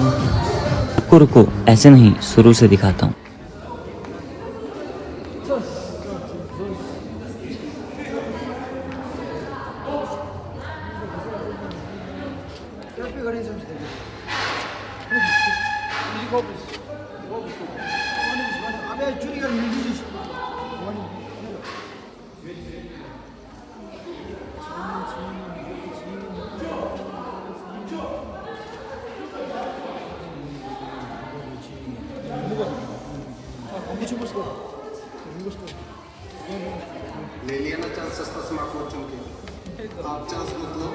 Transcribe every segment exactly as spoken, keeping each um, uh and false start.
रुको, रुको, ऐसे नहीं, शुरू से दिखाता हूँ। ले लिया ना चांस सस्ता स्मार्टफोन चुन के। आप चांस मत लो।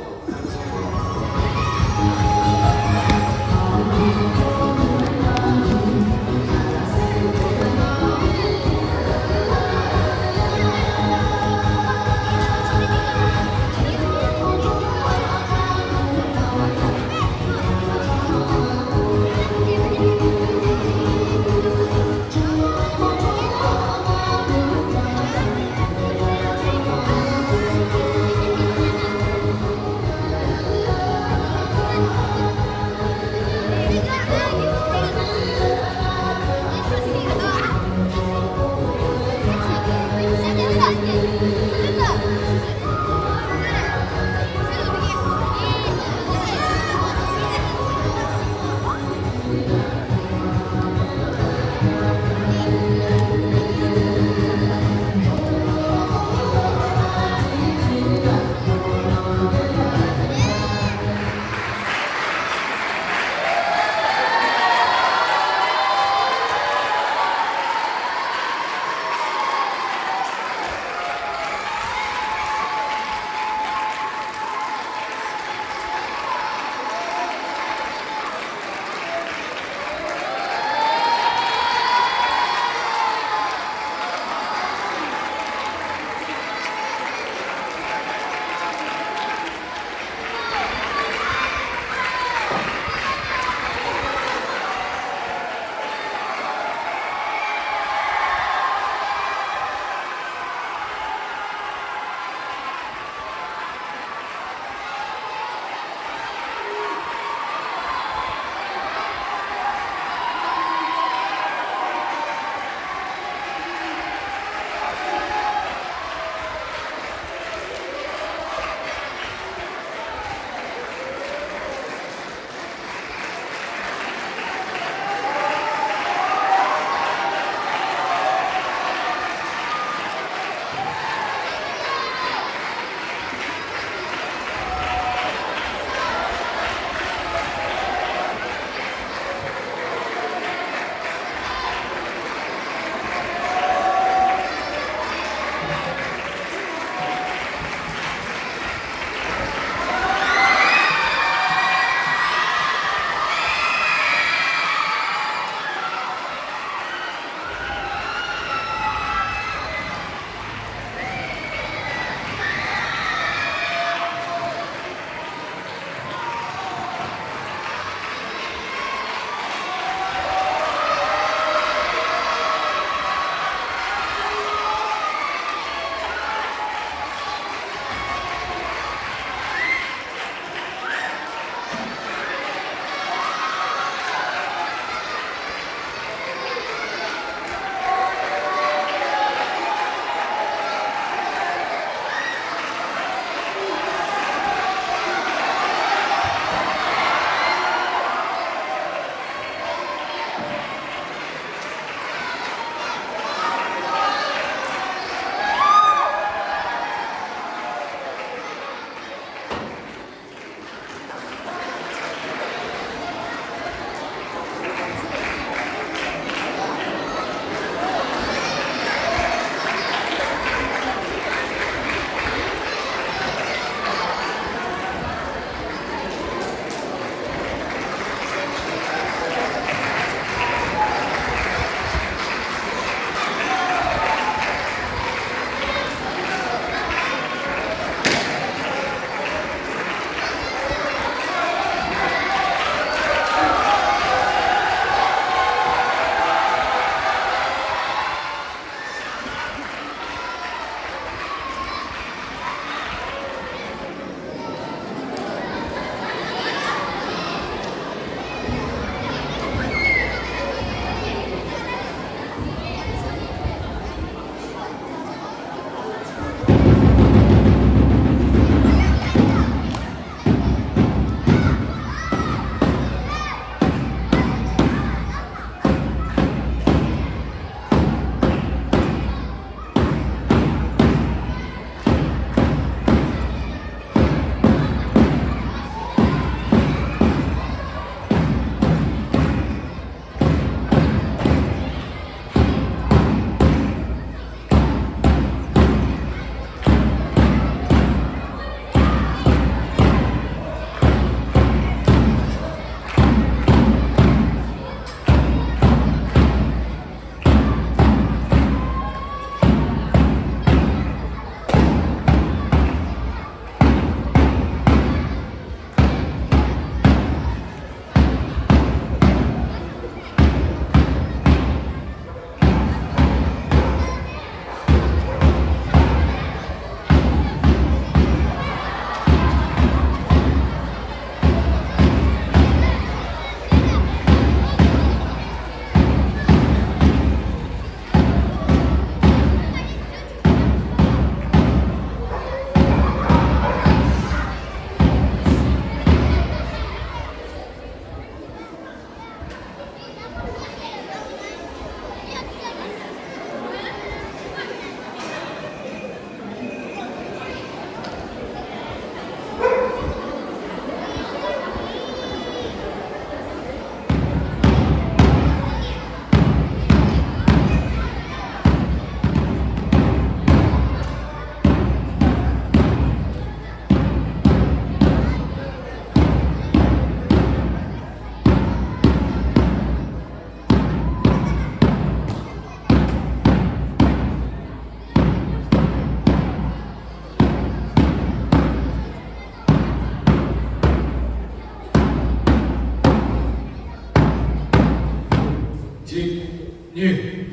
གཉིས།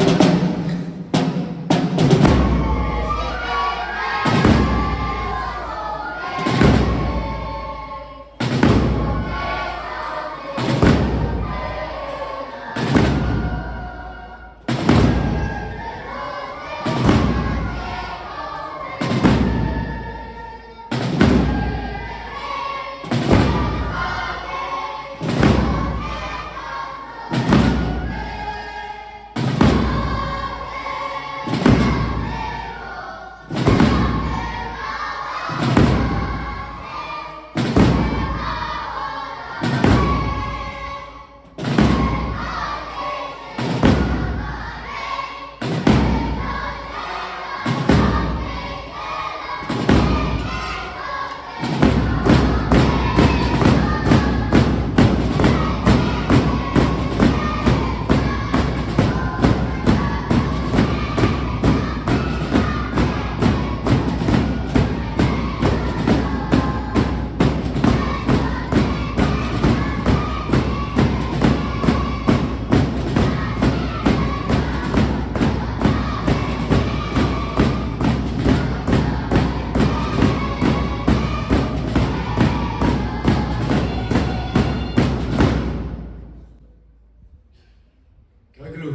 ག་གི་ལུ།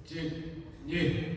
གཅིག་གཉིས།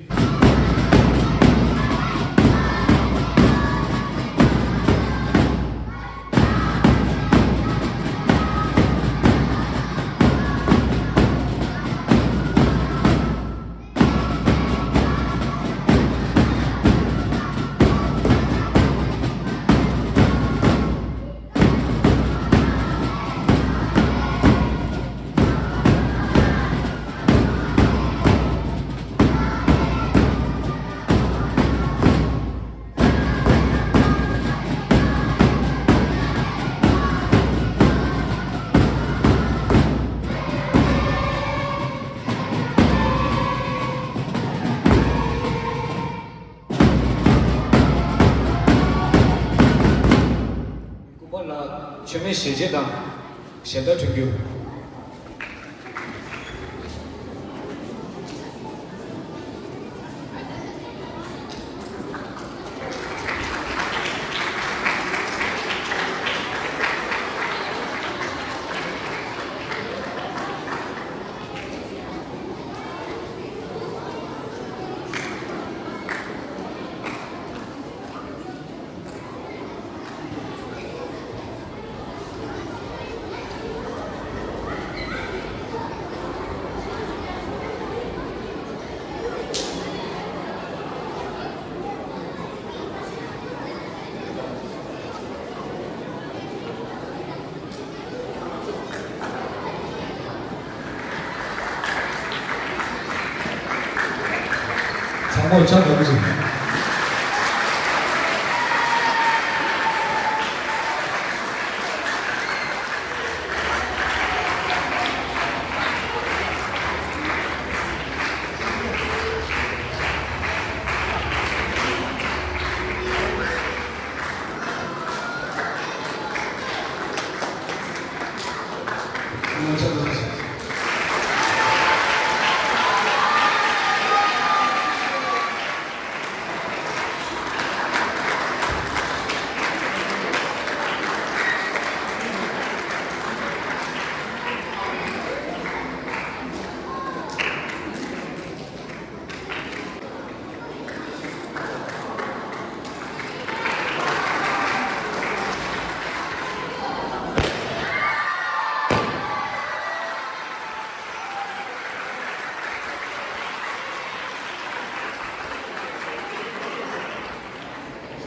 སྐུ་པར་ལ་མཆོད་མེ་ཞལ་ཕྱེ་དང་ཞལ་ཏ་འཕྲེང་རྒྱུ། ཚང་མ་ཆ་ཚང་ཞིག་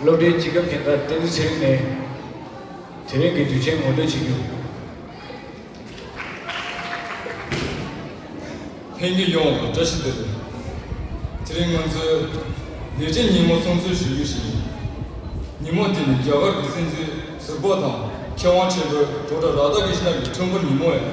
སློབ་གྲྭའི་སྤྱི་ཁྱབ་འགན་བདག་བསྟན་འཛིན་ཚེ་རིང་ནས་དེ་རིང་གི་དུས་ཆེན་ངོ་སྤྲོད་བྱེད་རྒྱུ། ལྷན་རྒྱས་ཡོངས་ལ་བཀྲ་ཤིས་བདེ་ལེགས། དེ་རིང་ང་ཚོས་ལས་བྱེད་ཉིན་མོ་སྲུང་བརྩི་ཞུ་རྒྱུ་ཞིག་ཡིན། ཉིན་མོ་དེ་ནི་རྒྱ་གར་གྱི་སྲིད་འཛིན་ཟུར་པ་དང་མཁས་དབང་ཆེན་པོའི་ཌོག་ཊར་རཱ་དྷ་ཀྲིཤ་ནན་གྱི་འཁྲུངས་སྐར་ཉིན་མོ་ཡིན།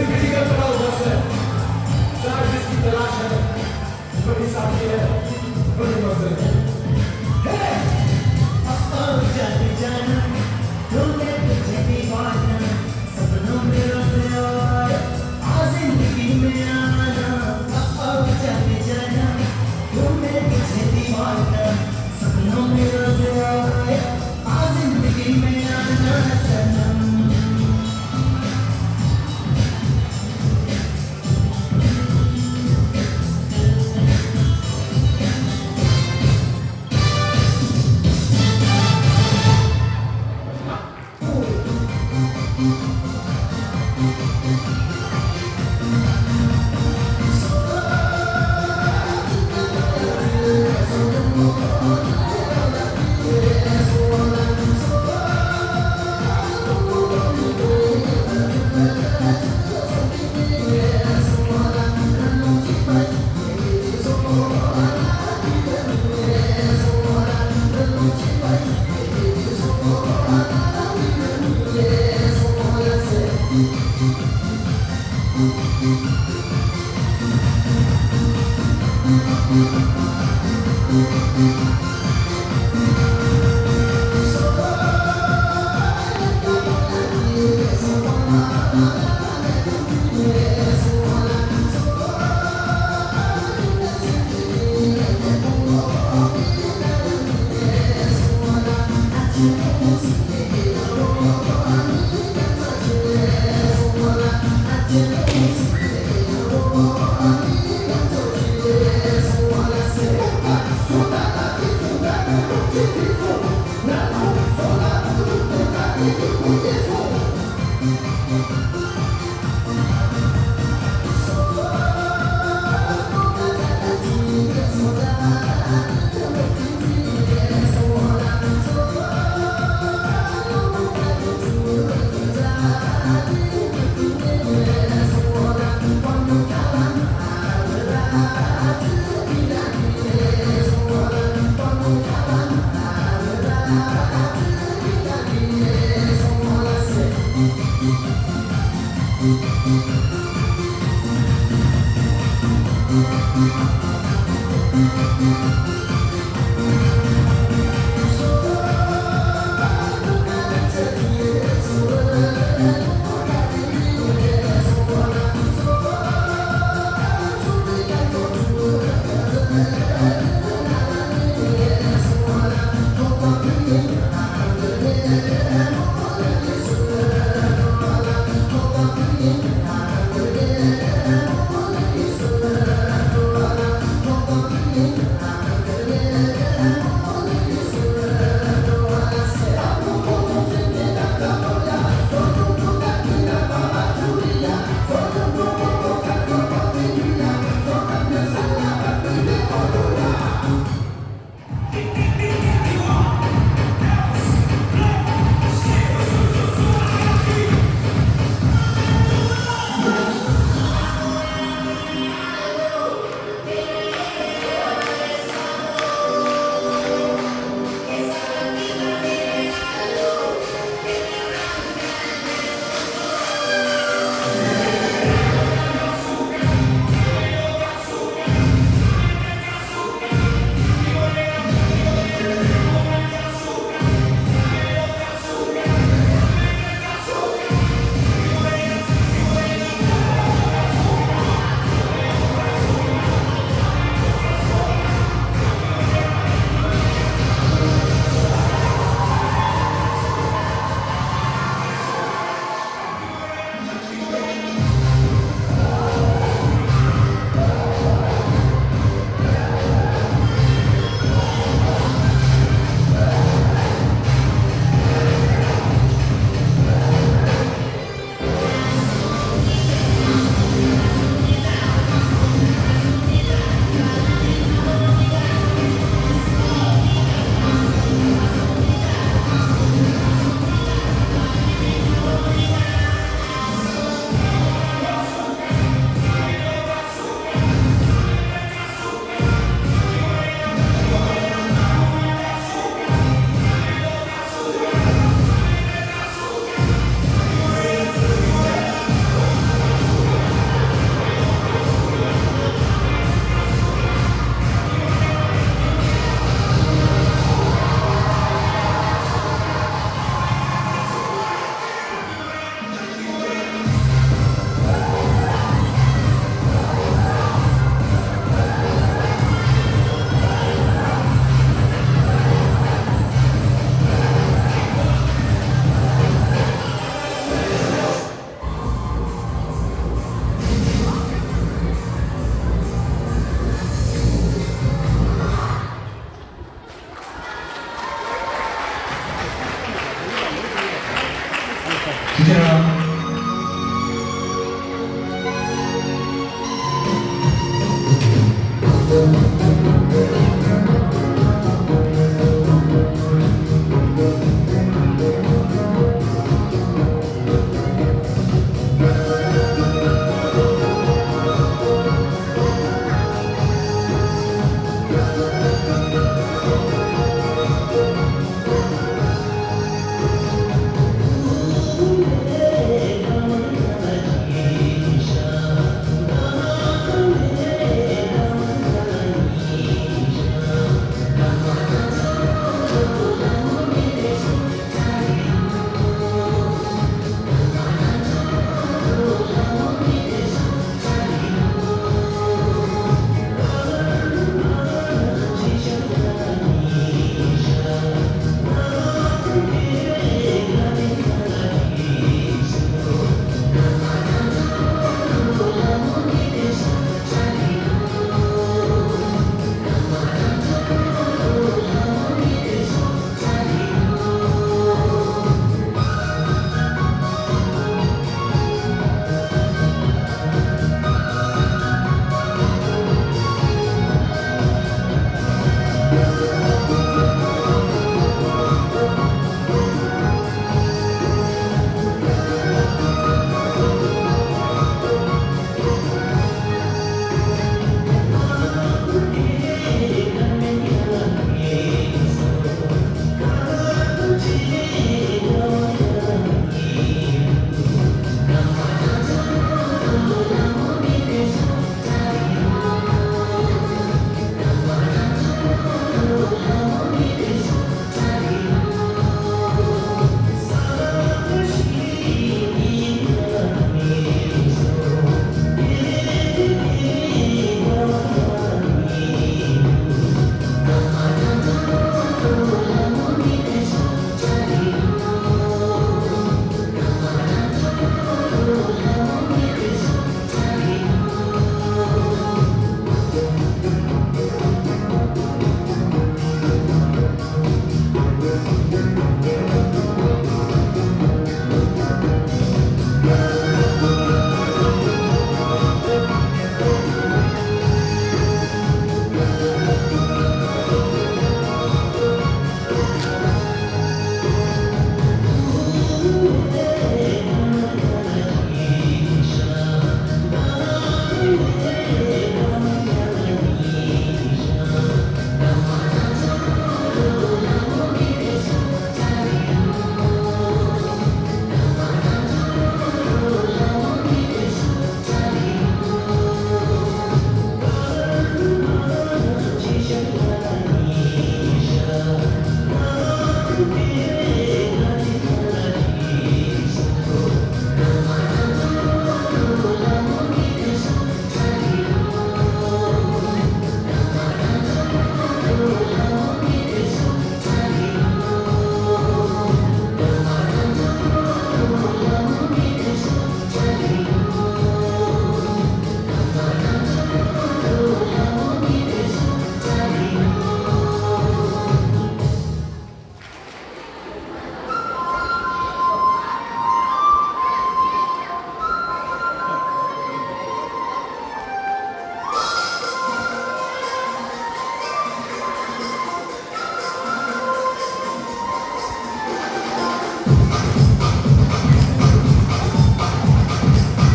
क्रिटिकल पड़ाव बस है। चार जिसकी तलाश है, बड़ी साथी है, बड़ी मंजिल है। हे! जाने जाना, तूने तुझे दीवाना, सपनों में रोज आया, आ जिंदगी में आना। ओ, ओ, जाने जाना, तूने तुझे दीवाना, सपनों में रोज आया, आ जिंदगी में आना सनम।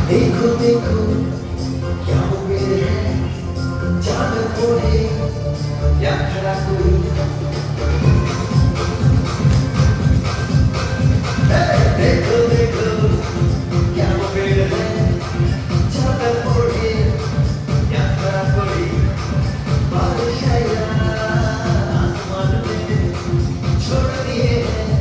देखो देखो क्या वो पेड़ है, चांद और कोहरे या खरा कोई। हे, देखो देखो क्या वो पेड़ है, चांद और कोहरे या खरा कोई। बारिश है या आसमान में छोड़ दिए हैं।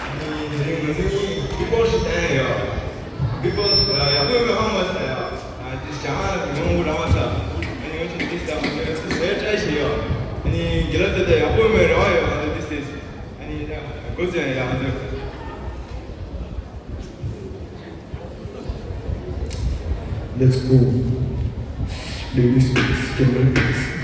ཨ་ནི་དེ་རིང་ང་ཚོ་གཉིས་བི་པོ་ཞིག་བསྟན་ཡོད། བི་པོ་ཡག་པོ་ཡོད་མེད་ཧ་མ་ཆ་ཡ། ཨ་འདི་ཞང་ཡོང་གི་རང་བ་ས། ཨ་ནི་ང་ཚོ་འདི་ས་ང་ཚོ་ཟས་བཀྲ་ཤིས་ཡོད། ཨ་ནི་དགེ་ལགས་ཚོ་ད་ཡག་པོ་ཡོད་མེད་རེ་བ་ཡོད། ང་ཚོ་འདི་སེ། ཨ་ནི་ད་འགོ་ཚུགས་ཡ་ང་ཚོ། Let's go. Ladies, gentlemen, ladies.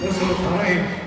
That's all time.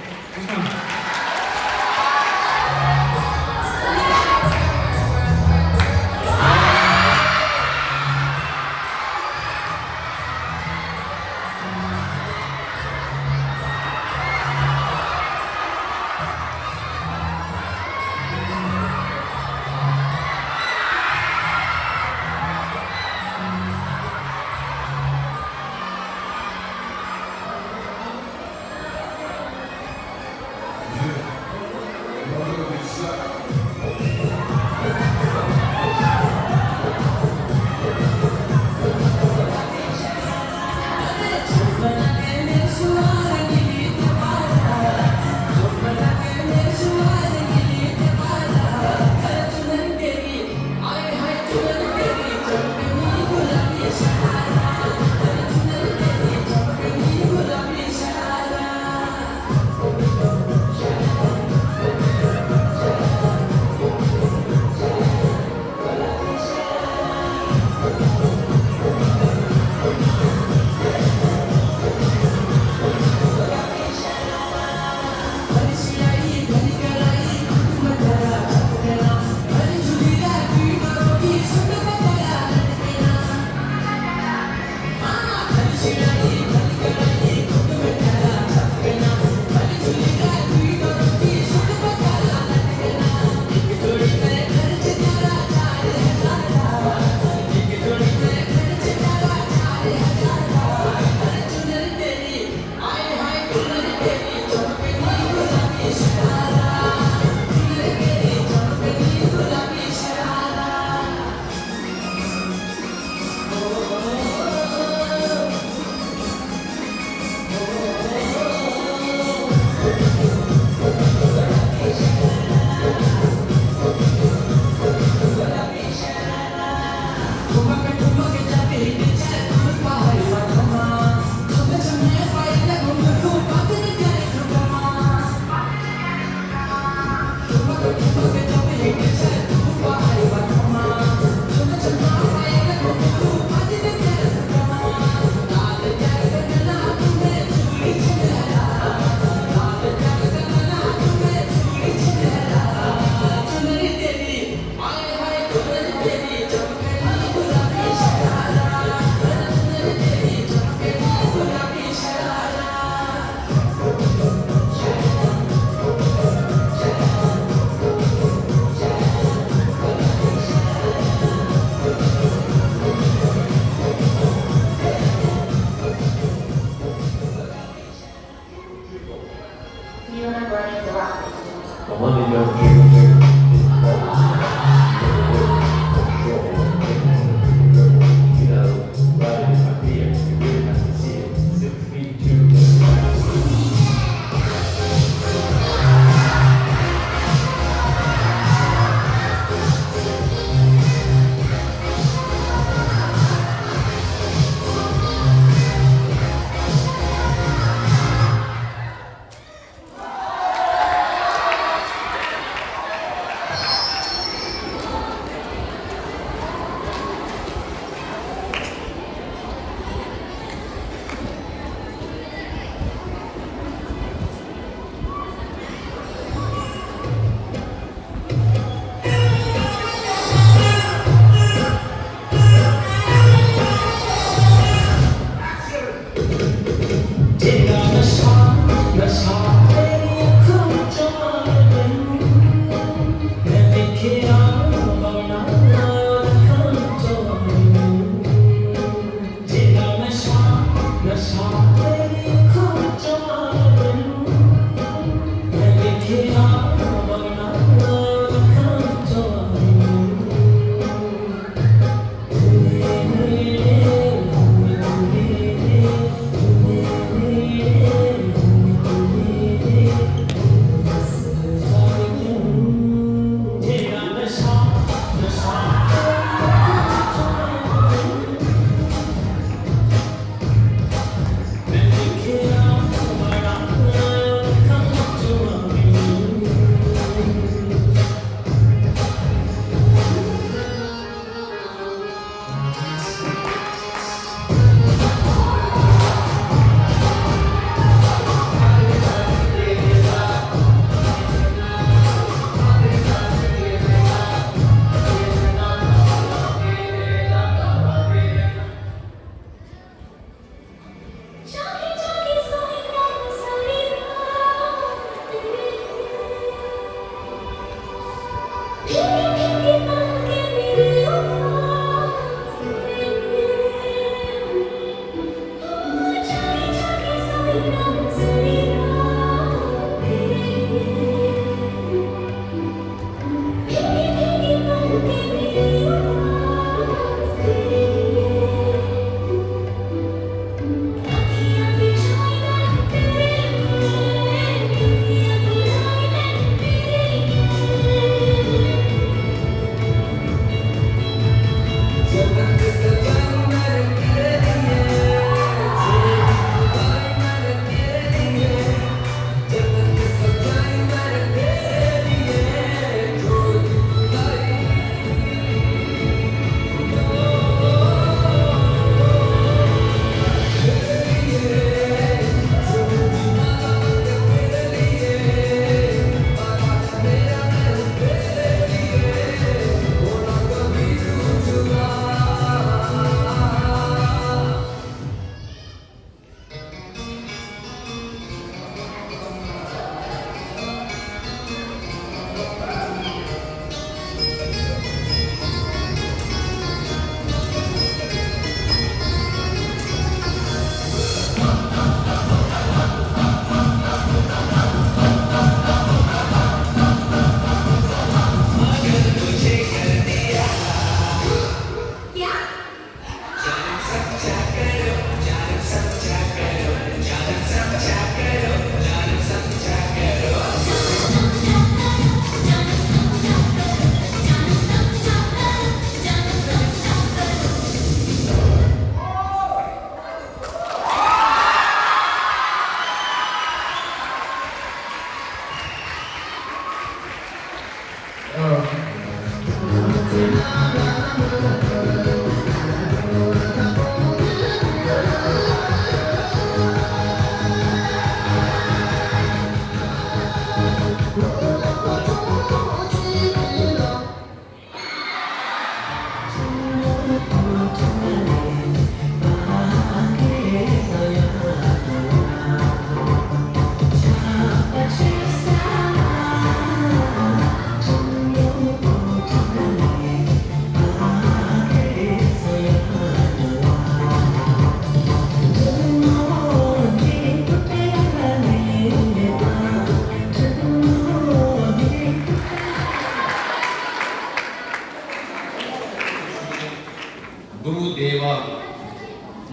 गुरुदेव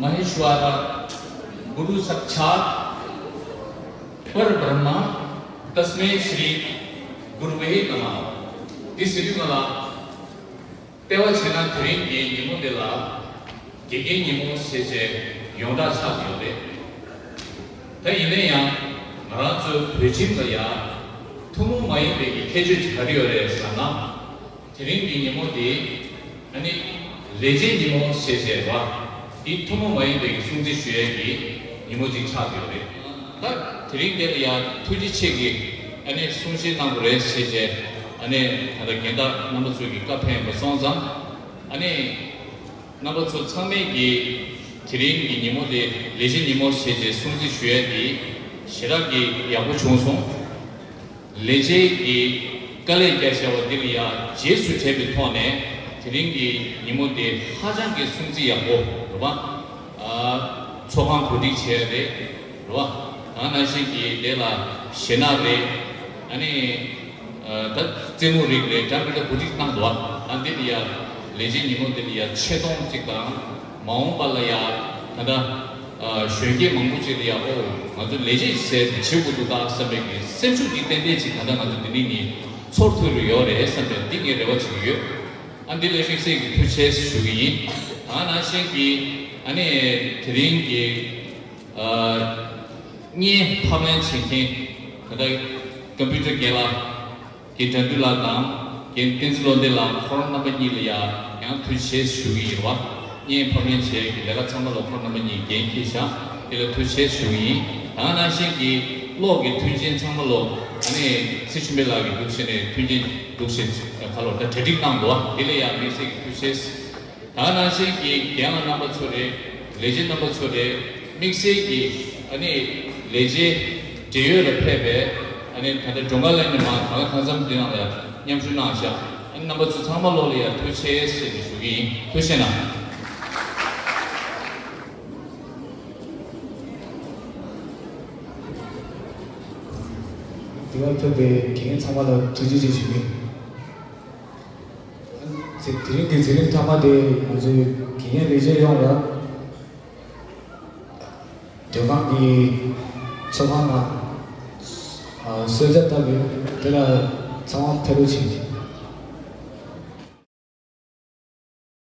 महेश्वर गुरु साक्षात् परब्रह्म तस्मै श्री गुरुवे नमः। དེ་ཟེར་དུས་ང་ལ་བལྟས་པ་བྱས་ན་དེ་རིང་གི་ཉིན་མོ་འདི་ལ་དགེ་རྒན་ཉིན་མོ་ཞེས་བྱས་ཡོངས་གྲགས་ཆགས་ཡོད་རེད། ད་ཡིན་ན་ཡང་ང་རང་ཚོའི་བོད་ཁྱིམ་ལ་ཡང་ཐུན་མོང་མ་ཡིན་པའི་གི་ཁྱད་ཆོས་ཅིག་ག་རེ་ཡོད་རེད་ཟེར་ན། དེ་རིང་གི་ཉིན་མོ་འདི་ཨ་ནི་ལས་བྱེད་ཉིན་མོ་ཞེས་བྱས་པ་འདི་ཐུན་མོང་མ་ཡིན་པའི་གི་སྲུང་བརྩི་ཞུ་ཡས་ཀྱི་ཉིན་མོ་ཅིག་ཆགས་ཡོད་རེད། ད་དེ་རིང་འདི་ལ་ཡང་ཐུགས་རྗེ་ཆེ་གི་ཨ་ནི་གསུང་བཤད་གནང་དགོས་རེད་ཞེས་བྱས་ཨ་ནི་ད་ལྟ་རྒན་བདག་རྣམ་པ་ཚོས་ཀྱི་བཀའ་ཕེབས་པ་སོང་ཙང་ཨ་ནི། རྣམ་པ་ཚོ་ཚང་མས་ཀྱིས་དེ་རིང་གི་ཉིན་མོ་དེ་ལས་བྱེད་ཉིན་མོ་ཞེས་བྱས་སྲུང་བརྩི་ཞུ་ཡ་དེ་ཞེ་དྲག་གི་ཡག་པོ་བྱུང་སོང་། ལས་བྱེད་ཀྱི་དཀའ་ལས་བརྒྱབ་བཞག་པ་འདི་ལ་ཡང་རྗེས་སུ་དྲན་པའི་ཐོག་ནས་དེ་རིང་གི་ཉིན་མོ་དེ་ཧ་ཅང་གི་སྲུང་བརྩི་ཡག་པོ་རེད་པ། ཨ། ཚོགས་ཁང་གོ་སྒྲིག་བྱས་རེད། རེད་པ། ད་ནང་བཞིན་གྱི་དེ་ལ་གཞས་སྣ་རེད། ཨ་ནི། ད་རྩེད་མོ་རིགས་རེད་འདྲ་མི་འདྲ་གོ་སྒྲིག་གནང་འདུག་ཨ་འདི་ལ་ཡ་ལས་བྱེད་ཉིན་མོ་འདི་ལ་ཡ་ཆེ་མཐོང་གཅིག་དང་མ་འོངས་པ་ལ་ཡ་ད་ལྟ་གཞོན་སྐྱེས་མང་པོ་ཅིག་ལ་ཡ་ཨོ་ང་ཚོ་ལས་བྱེད་ཟེར་དེ་བྱེད་དགོས་འདུག་ད་བསམ་པའི་གི་སེམས་ཤུགས་ཀྱི་ཏན་ཏན་ཅིག་ད་ལྟ་ང་ཚོ་འདི་ནས་ནི་ཚོར་ཐུབ་རེ་ཡོད་རེད་བསམ་པའི་འདི་ངའི་རེ་བ་བྱེད་ཀྱི་ཡོད། ཨ་འདི་ལ་དམིགས་བསལ་གྱི་ཐུགས་རྗེ་ཆེ་ཞུ་གི་ཡིན། ད་ནང་བཞིན་གྱི་ཨ་ནི་དེ་རིང་གི་བརྙན་ཕབ་ལེན་བྱེད་མཁན་ད་ལྟ་ཀམ་པུ་ཊར་རྒན་ལགས་རྒན་དགྲ་འདུལ་ལགས་དང་རྒན་བསྟན་འཛིན་བློ་ལྡན་ལགས་ཁོ་རང་རྣམ་པ་གཉིས་ལ་ཡང་ཡང་ཐུགས་རྗེ་ཆེ་ཞུ་གི་ཡིན་པ། བརྙན་ཕབ་ལེན་བྱེད་ཀྱི་ལས་ཀ་ཚང་མ་ལ་ཁོ་རང་རྣམ་པ་གཉིས་འགན་འཁྱེར་བཞག་དེ་ལ་ཐུགས་རྗེ་ཆེ་ཞུ་གི་ཡིན། ད་ནང་བཞིན་གྱི་གློག་གི་མཐུན་རྐྱེན་ཚང་མ་ལ་ཨ་ནི་ཚེ་ཆུང་པའི་ལགས་ཀྱིས་འདུག་བྱས་ནས་མཐུན་རྐྱེན་འདུག་བྱས་ཁ་ལོ་ད་གྲ་སྒྲིག་གནང་འདུག་དེ་ལ་ཡང་དམིགས་བསལ་གྱི་ཐུགས་རྗེ་ཆེ། ད་ནང་བཞིན་གྱི་རྒན་ལགས་རྣམ་པ་ཚོ་རེད། ལས་བྱེད་རྣམ་པ་ཚོ་རེད། དམིགས་བསལ་གྱི་ཨ་ནི་ལས་བྱེད་འབྲེལ་ཡོད་ལ་ཕེབས་པའི་ཨ་ནི་ད་ལྟ་སྒྲོལ་དཀར་གླིང་ནས་མར་གང་ལ་གང་འཚམ་འདི་ནང་ལ་མཉམ་ཞུགས་གནང་བཞག་རྣམ་པ་ཚོ་ཚང་མ་ལོག་ལ་ཡར་ཐུགས་རྗེ་ཆེ་ཞེས་ཞུ་གི་ཡིན། ཐུགས་རྗེ་གནང་། དེ་བར་ཕེབས་པའི་དགེ་རྒན་ཚང་མ་ལ་ཐུགས་རྗེ་ཆེ་ཞུ་གི་ཡིན། དེ་རིང་གི་མཛད་རིམ་མཐའ་མ་དེ་ང་ཚོའི་དགེ་རྒན་ལས་བྱེད་ཡོངས་ལ། སྡོད་ཁང་གི་ཚོགས་ཁང་ནང་གསོལ་ཇ་བཏབ་ཡོད། དེ་ལ་ཚང་མ་ཕེབས་རོགས་བྱེད།